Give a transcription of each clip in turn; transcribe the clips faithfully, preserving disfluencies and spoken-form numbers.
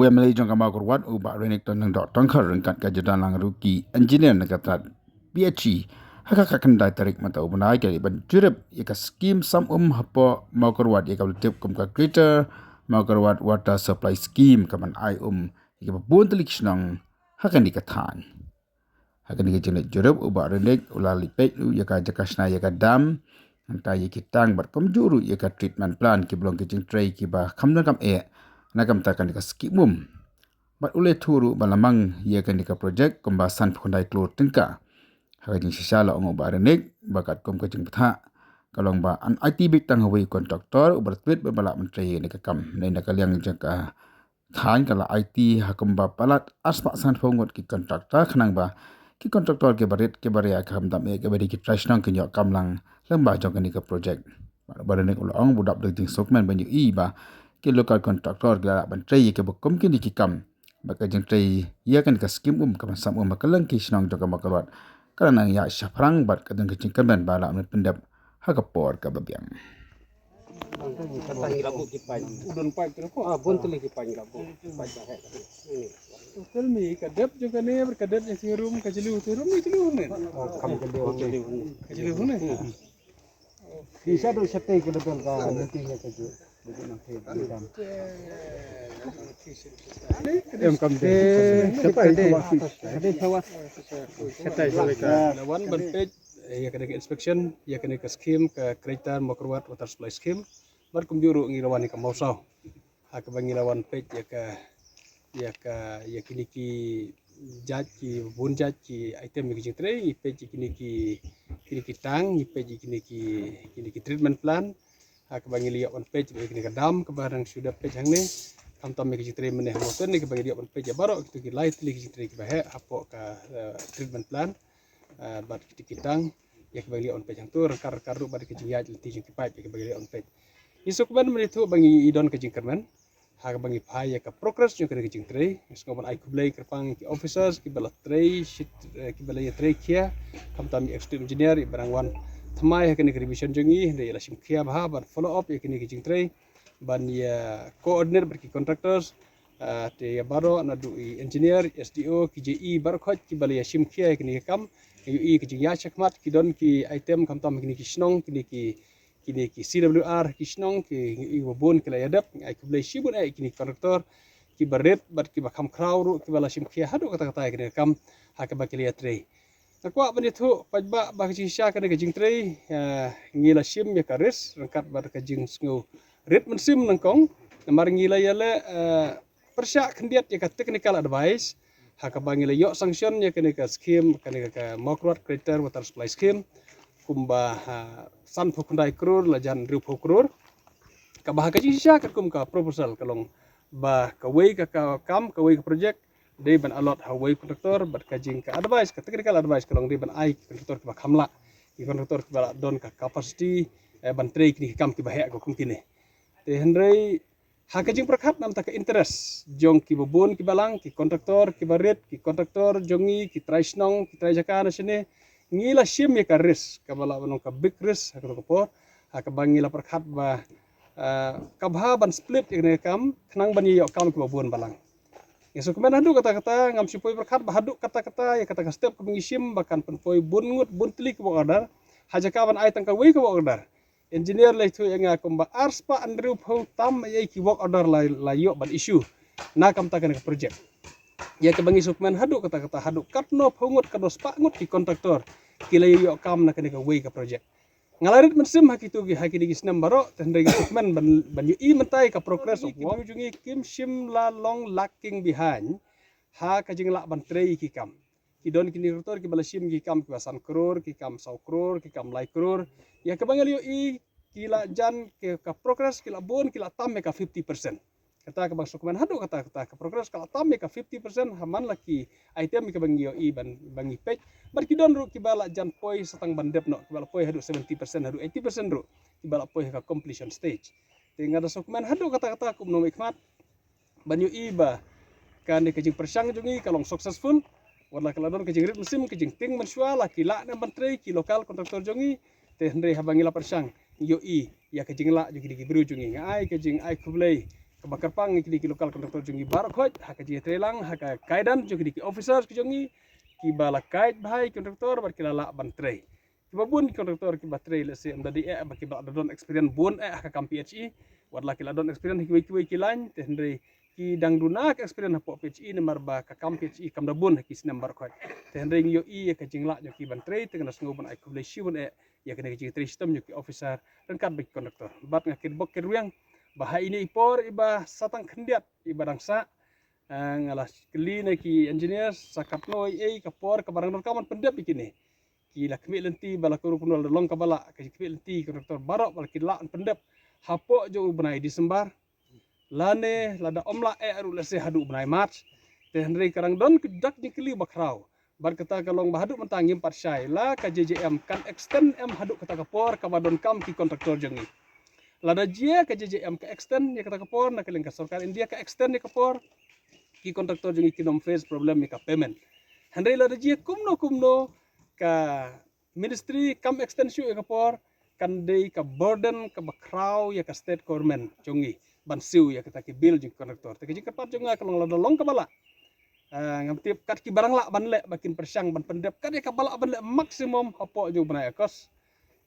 Pem lei jong ka Mawkyrwat u Bah Renik Tongkhar ryngkat ka Jordon Langruki, engineer na ka tnat P H E, ha ka khyndai tarik mynta u bnai ka ban jurip ïa ka skim sam um hapoh Mawkyrwat ïa ka ba la tip kum ka Greater Mawkyrwat Water Supply Scheme ka ban ai um ïa ka ba bun tylli ki shnong ha kane ka thaiñ. Ha kane ka jingleit jurip u Bah Renik u la leit peit ruh ïa ka jaka shna ïa ka dam, nangta ïa ki tank bad kumjuh ruh ïa ka treatment plant ki ba long ki jingtrei ki ba kham don kham eh na ka bynta kane ka skim um. Bad u la ïathuh ruh ba la mang ïa kane ka projek kumba sanphew khyndai klur tyngka. Ha ka jingshisha la ong u Bah Renik ba katkum ka jingbthah ka long ba yn aiti beit tang ha uwei u kontraktor uba la twit bad ba lah ban trei ïa kane ka kam. Hynrei na ka liang jong ka thaiñ ka la aiti ha kumba palat arspah sanphew ngut ki kontraktor khnang ba ki kontraktor ki barit ki baria, khamtam eh ki ba dei ki trai shnong, kin ïoh kam lang lyngba jong kane ka projek. Bah Renik u la ong ba u dap da ka jingsngewkmen ban ïohi ba ki local kontraktor ki la lah ban trei ïa ki ba kum kine ki kam. Bad ka jingtrei ïa kane ka skim um ka ban sam um ha kylleng ki shnong jong ka Mawkyrwat ka la nang ïaid shaphrang bad ka don ka jingkyrmen ba lah ban pyndep ha ka por ka ba biang. Ka tang ïa la buh ki paip. U don paip tu ko. Ah, bun tylli ki paip la buh. Paip ba heh. Tell me, ka dep jong kane, ka dep jong ki room, ka jylliew tu room, ka jylliew ne? Oh, kam ka jylliew ne. Ka jylliew ne. Ki shadow shatai ka level ka nanti ïa ka ju. Em kam de. Shatai shatai ka. Wan ban peit ïa kane ka inspection ïa kane ka scheme ka Greater Mawkyrwat Water Supply Scheme. Bad kumjuh ruh ngi la wan ïa ka Mawsaw ha kaba ngi la wan peit ïa ka, ïa ka, ïa kine ki jait, ki bun jait ki item ïa ki jingtrei, ngi peit ïa kine ki, kine ki tank, ngi peit ïa kine ki, kine ki treatment plant. Ha kaba ngi la ïoh wan peit ïa kine ka dam kaba dang shu dep peit hangne. Khamtam ïa ki jingtrei mynne ha Mawten ne kaba ngi la ïoh wan peit ïa baroh kito ki lai tylli ki jingtrei kiba heh hapoh ka, eh, treatment plant. Ah, bad kito ki tank ïa kiba ngi la ïoh wan peit hangto, ryngkat ryngkat ruh bad ka jingïaid lynti jong ki paip ïa kiba ngi la ïoh wan peit. Ngi sngewkmen ban ïathuh ba ngi don ka jingkyrmen ha kaba ngi phai ïa ka progress jong kane ka jingtrei. Ngi sngew ban ai khublei kyrpang ïa ki officers kiba la trei shit, eh, kiba la ïatrei khia, khamtam ïa executive engineer ïa ba dang wan thymmai ha kane ka revision jong ngi, hynrei la shim khia bha ban follow up ïa kane ka jingtrei, ban ïa coordinate bad ki contractors, ah, te ïa baroh naduh i engineer, S D O, ki J E, baroh khoit kiba la ïa shim khia ïa kine ki kam. Ngi ïohi ka jingïaid shakhmat, ki don ki item khamtam kine ki shnong, kine ki, kine ki C W R ki shnong, ki ngi ïohi ba bun ki la ïa dep. Ngi ai khublei shibun eh ïa kine ki contractor kiba rit bad kiba kham khraw ruh kiba la shim khia haduh katta katta ïa kine ki kam ha kaba ki la ïatrei. Nga kwah ban ïathuh paidbah ba ka jingshisha kane ka jingtrei, eh, ngi la shim ïa ka risk ryngkat bad ka jingsngew rit mynsiem nyngkong. Namar ngi la ïaleh, eh, pyrshah khyndiat ïa ka technical advice ha kaba ngi la ïoh sanction ïa kane ka scheme, kane ka, ka Mawkyrwat Greater Water Supply Scheme, kumba, ha, sanphew khyndai klur la jan hynriewphew klur. Kaba ha ka jingshisha katkum ka proposal ka long ba kawei ka, ka kam, kawei ka project dei ban allot ha uwei u contractor, bad ka jing ka advice, ka technical advice ka long dei ban ai ki contractor kiba kham lah, ki contractor kiba lah don ka capacity, eh, ban trei kine ki kam kiba heh kum kine. Te hynrei ha ka jingpyrkhat namar ka interest jong kiba bun kiba lang, ki contractor kiba rit, ki contractor jong ngi, ki trai shnong, ki trai jaka na shane, ngi la shim ïa ka risk kaba lah ban long ka big risk ha kato ka por, ha kaba ngi la pyrkhat ba, eh, ka bha ban split ïa kane ka kam khnang ban ïoh kam kiba bun balang. Ngi sngewkmen haduh katta katta, ngam shu poi pyrkhat ba haduh katta katta ïa kata ka step kaba ngi shim ba kan pynpoi bun ngut bun tylli ki work order ha jaka ban ai tang kawei ka work order. Engineer la ïathuh ïa nga kumba arspah hynriewphew tam ïa ki work order la, la ïoh ban issue na ka bynta kane ka project. Ïa kaba ngi sngewkmen haduh katta katta, haduh katno phew ngut, katno spah ngut ki contractor ki la ïoh kam na kane kawei ka project. Nga la rit mynsiem ha kito ki, ha kine ki snem baroh, te hynrei ngi sngewkmen ban, ban ïohi mynta ïa ka progress of work jong ngi, kim shym la long lacking behind ha ka jinglah ban trei ki kam. Ki don kine ki contractor kiba la shim ki kam kiba san klur, ki kam saw klur, ki kam lai klur. Ïa kaba ngi la ïohi ki la jan ki, ka progress ki la bun, ki la tam ïa ka fifty percent. Kata kaba sngewkmen haduh katta katta, ka progress ka la tam ïa ka fifty percent ha man la ki item kiba ngi ïohi ban, ba ngi peit. Bad ki don ruh kiba la jan poi sa tang ban dep noh, kiba la poi haduh seventy percent, haduh eighty percent ruh kiba la poi ha ka completion stage. Te nga da sngewkmen haduh katta katta kum u nongmihkhmat ban ïohi ba kane ka jingpyrshang jong ngi ka long successful. Wat la ka la don ka jingrit mynsiem, ka jingtieng mynshuwa, la ki lah ne ban trei ki local contractor jong ngi. Te hynrei haba ngi la pyrshang, ngi ïohi ïa ka jinglah jong kine ki briew jong ngi. Nga ai ka jingai khublei kaba kyrpang ïa kine ki local contractor jong ngi baroh khoit ha ka jingïatreilang ha ka kaidan jong kine ki officers ki jong ngi, kiba la kait bha ïa ki contractor bad ki la lah ban trei. Kiba bun ki contractor kiba trei lehse ym da dei eh ba kiba la don experience bun eh ha ka kam P H E. Wat la ki la don experience ha kiwei kiwei ki line, te hynrei ki dang duna ka experience hapoh P H E namar ba ka kam P H E kam da bun ha ki snem baroh khoit. Te hynrei ngi ïohi ïa ka jinglah jong ki ban trei, te nga sngew ban ai khublei shibun eh ïa kane ka jingtrei shitom jong ki officer ryngkat bad ki contractor. Bad nga kyrpad kyrwiang ba ha ine i por iba sa tang khyndiat iba dang sah, ah, nga la kylli na ki engineer sa katno ei ei ka por kaba dang donkam ban pyndep ïa kine. Ki la khmih lynti ba la ka ruh kumno la long kaba lah, ka khmih lynti ki contractor baroh ba la ki lah ban pyndep hapoh jong u bnai December. Lane lada ym lah eh ruh lehse haduh u bnai March. Te hynrei ka dang don ka dak jingkylli ba khraw. Bad kata ka long ba haduh mynta ngim pat shai la ka J J M kan extend em haduh kata ka por kaba donkam ki contractor jong ngi. Lada jia ka J J M ka extend ïa kata ka por, na ka liang ka sorkar India ka extend ïa ka por, ki contractor jong ngi kin ym face problem ïa ka payment. Hynrei lada jia kumno kumno ka ministry kam extend shuh ïa ka por, kan dei ka burden kaba khraw ïa ka state government jong ngi ban siew ïa kata ki bill jong ki contractor. Te ka jingkyrpad jong nga ka long lada long kaba lah, ah, ngam tip kat kiba dang lah ban leh ba kin pyrshang ban pyndep kat ïa kaba lah ban leh maximum hapoh jong u bnai August.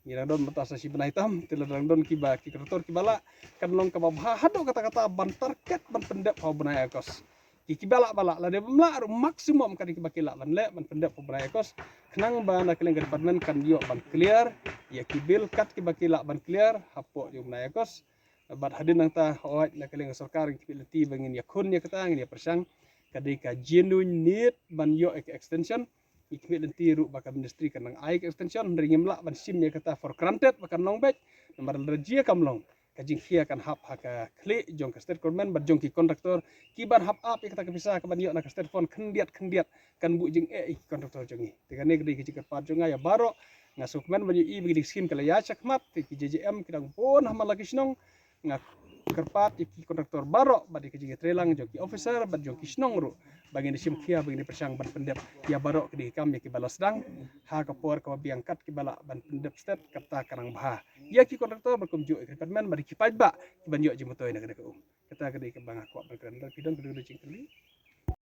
Ngi dang don mynta sa shi bnai tam, te lada dang don kiba ki contractor kiba lah, kan long kaba bha haduh katta katta ban target ban pyndep ha u bnai August. Ki kiba lah ba lah, lada bym lah ruh maximum kat ïa kiba ki lah ban leh ban pyndep ha u bnai August. Khnang ba na ka liang ka department kan ïoh ban clear ïa ki bill kat kiba ki lah ban clear hapoh jong u bnai August. Bad hadien nangta hooid na ka liang ka sorkar ngi khmih lynti ba ngin ïakhun ïa kata, ngin ïapyrshang. Ka dei ka genuine need ban ïoh ïa ka extension. Ngi khmih lynti ruh ba ka ministry kan nang ai ka extension, hynrei ngim lah ban shim ïa kata for granted ba kan long beit. Namar lada jia kam long, ka jingkhia kan hap ha ka khlieh jong ka state government bad jong ki contractor kiban hap ap ïa kata ka pisa kaban ïoh na ka state fund khyndiat khyndiat, kan buh jingeh ïa ki contractor jong ngi. Te kane ka dei ka jingkyrpad jong nga ïa baroh. Nga sngewkmen ban ïohi ba kine ki skim ki la ïaid shakhmat, te ki J J M ki dang bun ha man la ki shnong. Nga kyrpad ïa ki contractor baroh bad ïa ka jingïatreilang jong ki officer bad jong ki shnong ruh ba ngin ïa shim khia, ba ngin ïa pyrshang ban pyndep ïa baroh kine ki kam ïa kiba la sdang ha ka por kaba biang kat kiba lah ban pyndep stet, kata ka nang bha ïa ki contractor bad kumjuh ïa ki department bad ïa ki paidbah kiban ïoh jingmyntoi na kane ka um. Kata ka dei kaba nga kwah ban kren. Lada phi don, phi don ka jingkylli?